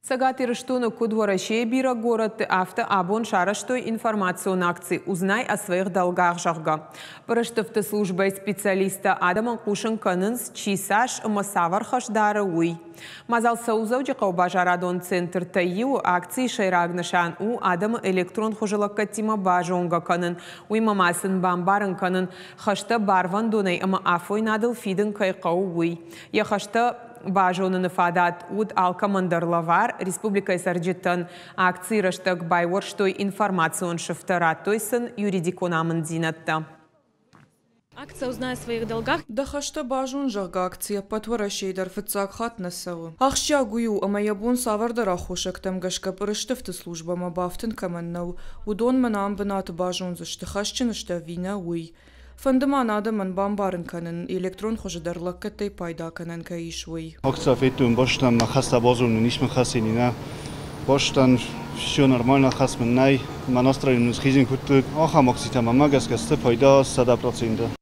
Цӕгат Ирыстоны, куыд Уӕрӕсейы бирӕ горӕтты, афтӕ абон сарӕзтой информацион акци «Узнай о своих долгах», зӕгъгӕ. Пъырыстыфты службӕйы специалисттӕ адӕмӕн хъусын кӕнынц, чи цас ӕмӕ цавӕр хӕс дары, уый. Мадзал цӕуы Дзӕуджыхъӕуы базарадон центртӕй иуы. Акцийы сӕйраг нысан у адӕмы электрон хуызы лӕггӕдтимӕ базонгӕ кӕнын, уыимӕ ма сын бамбарын кӕнын, хӕстӕ барвӕндонӕй ӕмӕ афойнадыл фидын кӕй хъӕуы, уый. Йӕ хӕстӕ базоныны фадат уыд алкӕмӕн дӕр лӕвар. Республикӕйы цӕрджытӕн акцийы рӕстӕг байуӕрстой информацион сыфтӕ, радтой сын юридикон амынддзинӕдтӕ. Акция «Узнай о своих долгах». Дӕ хӕстӕ базон, зӕгъгӕ, акци ӕппӕт Уӕрӕсейы дӕр фыццаг хатт нӕ цӕуы. Ахсджиаг уый у, ӕмӕ йӕ бон цавӕрдӕр аххосӕгтӕм гӕсгӕ пъырыстыфты службӕмӕ бафтын кӕмӕн нӕу, уыдон мӕнӕ ам бынаты базондзысты, хӕсджын сты ӕви нӕ, уый. Фӕнды ма нӕ адӕмӕн бамбарын кӕнын, электрон хуызы дӕр лӕггӕдтӕй пайда кӕнӕн кӕй ис, уый. Акция федтон бӕстӕн, мӕ хӕстӕ базонун ис мын хӕссини нӕ. Бӕстӕн все нормально, хӕс мын нӕй. Мӕ настроени мын схизын кодтой. Ахӕм акцитӕ мӕнмӕ гӕсгӕ сты пайда 100%.